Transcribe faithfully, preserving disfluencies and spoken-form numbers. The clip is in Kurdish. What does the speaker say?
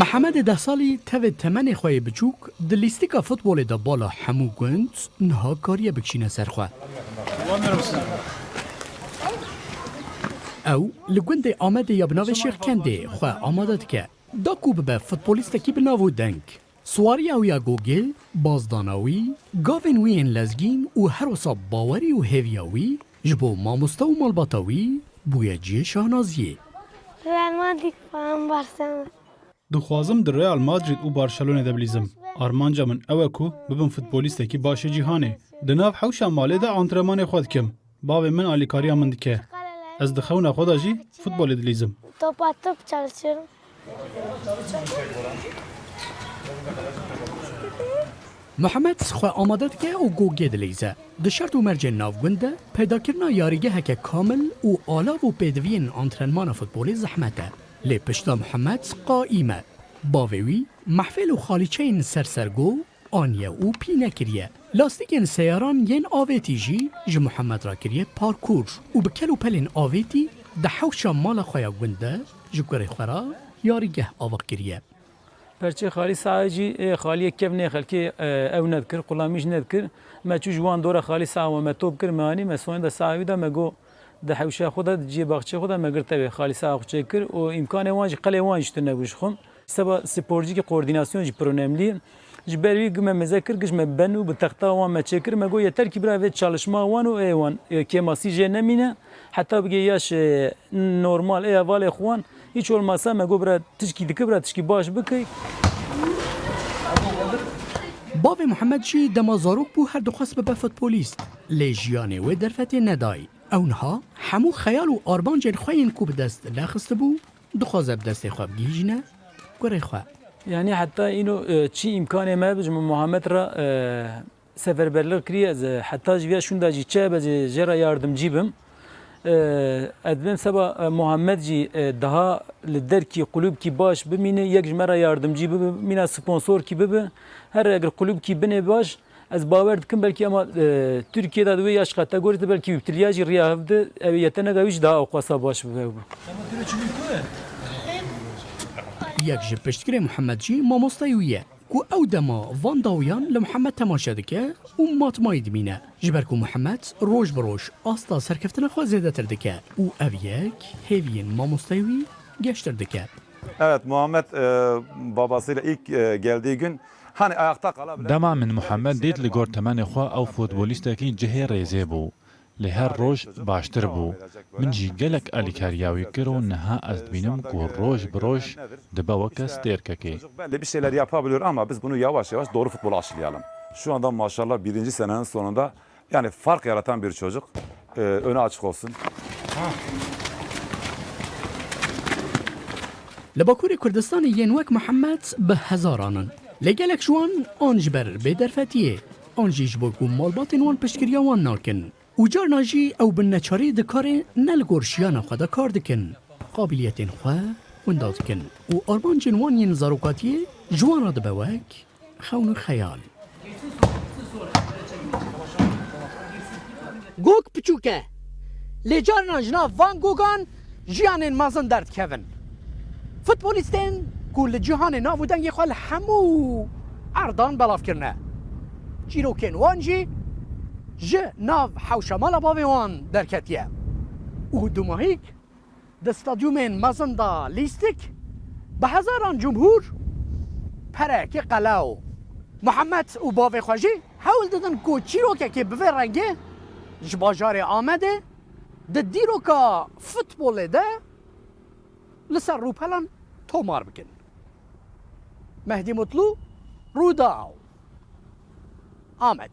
Mihemedê deh salî tevê temenê xwe yê biçûk di lîstika futbolê de bala hemû gund niha kariye bikişîne ser xwe. Ew li gundê Amedê ya bi navê Şêxkendê xwe amade dike, da ku bibe futbolîstekî bi nav û deng. Siwariya wî ya gogê, bazdana wî, gavên wî yên lezgîn û her wisa bawerî û hêviya wî ji bo mamoste û malbata wî bûye cihê şahnaziyê. Real Madrid falan, Barcelona. Dixwazim di Real Madrid û Barcelonê de bilîzim. Armanca min ew e ku bibim futbolîstekî baş ê cîhanê. Di nav hewşa malê de antrenmanê xwe dikim. Bavê min alîkariya min dike. Ez di xewna xwe de jî futbolê dilîzim. Top atıp çalışıyorum. Mihemed xwe amade dike û gogê dileyze. Di şert û mercên navgund de peydakirina yarîgeheke kamil û alav û pêdiviyên antrenmana futbolê zehmet e. Lê pişta Mihemed qaîm e. Bavê wî mehfêl û xalîçeyên ser sergo aniye û pîne kiriye. Lastîkên seyaran yên avêtî jî ji Mihemed re kiriye parkûr û bi kel û pelên avêtî di hewşa mala xwe ya gund de ji kurê xwe re yarîgeh ava kiriye. Perçê xalî saê jî, ê, xaliyê kev nê xelkê, e, ew nedikir, qulamî jî nedikir. Me çû ji wan dora xalî saê wan me top kir, me anî, me soyinda saê wî de me got, di hewşa xwe de, di cihê baxçeyê xwe de me girte wê. Xalî saê xwe çêkir û îmkanê wan jî, qelê wan jî tune bû ji xwe. Seba sporcîkî koordînasyon jî pir önemlî ye. Ji ber wî gi me meze kir, giş me ben û bi texta wan me çêkir, me got, yeter kî bira vê çalışma wan û ê wan, e, kêmasî jê nemîne. Heta bigê yaş, e, normal, ê hevalê xwe wan. Hiç olmazsa me got, bira tişkî dike, bira tişkî baş bike. Bavê Mihemed jî dema zarok bû her dixwest bibe futbolîst. Lê jiyanê wê derfetê nedayî. Ew niha hemû xeyal û armancên xwe yên ku bi dest nexistibû, dixwaze bi destê xwe bigihîjîne kurê xwe. Yanî heta îno, e, çi îmkanê me bi ji min Muhammed re, e, seferberlik kiriye, ez, e, heta ji viya şûnda jî çi hebe ez ê jê re yardimcî bim. E, ez dibêm seba, e, Muhammed jî, e, daha li derkî kulübkî baş bimîne, yek ji me re yardimcî bibe, mîna sponsorkî bibe. Her eger kulübkî binê baş, ez bawer dikim belkî ema, e, Tirkiye de di wê yaş kategorî de belkî wî bi tiliya jî riya hev de, ew yeteneka wî jî daha ewqasa baş bibe. Yek ji piştgirê Muhammed jî mamostayê wî ye, ku ew dema van dawiyan li Muhammed temaşe dike û matmayî dimîne. Ji ber ku Muhammed roj bi roj asta serkeftina xwe zêdetir dike û ev yek hêviyên mamostayê wî geştir dike. Evet, Muhammed, e, babasıyla ilk, e, geldiği gün hani ayakta kalabilir. Dema min Muhammed dît, li gor temenê xwe ew futbolîstekî cihê rêzê bû. Lê her roj baştir bû. Min jî gelek alîkariya wî kir û niha ez dibînim ku roj bi roj dibe weke stêrkekê. Belli bir şeyler yapabiliyor ama biz bunu yavaş yavaş doğru futbola aşılayalım. Şu anda maşallah birinci senenin sonunda yani fark yaratan bir çocuk. Ee, önü açık olsun. Li Bakurê Kurdistanê yên wek Mihemed bi hezaran in. Lê gelek ji wan an ji ber bêderfetiyê, an jî ji bo ku malbatên wan piştgiriya wan nakin. Û carna jî ew bi neçarî di karê ne li gor jiyana xwe de kar dikin, qabiliyetên xwe winda dikin û armancên wan yên zarokatiyê ji wan re dibe wek xewn û xeyal. Gog piçûk e, lê carna ji nav van gogan jiyanên mezin derdikevin. Futbolîstên ku li cîhanê nav û dengê xwe li hemû erdan belav kirine. Çîrokên wan jî ji nav hewşa mala bavê wan derketiye. Û dumahîk di stadyumên mezin de lîstik bi hezaran cumhûr pereyekê qelew. Muhammed û bavê xwe jî hewl didin ku çîrokekê bi vê rengê ji bajarê Amedê di dîroka futbolê de li ser rûpelan tomar bikin. Mehdî Mutlu, Rûdaw, Amed.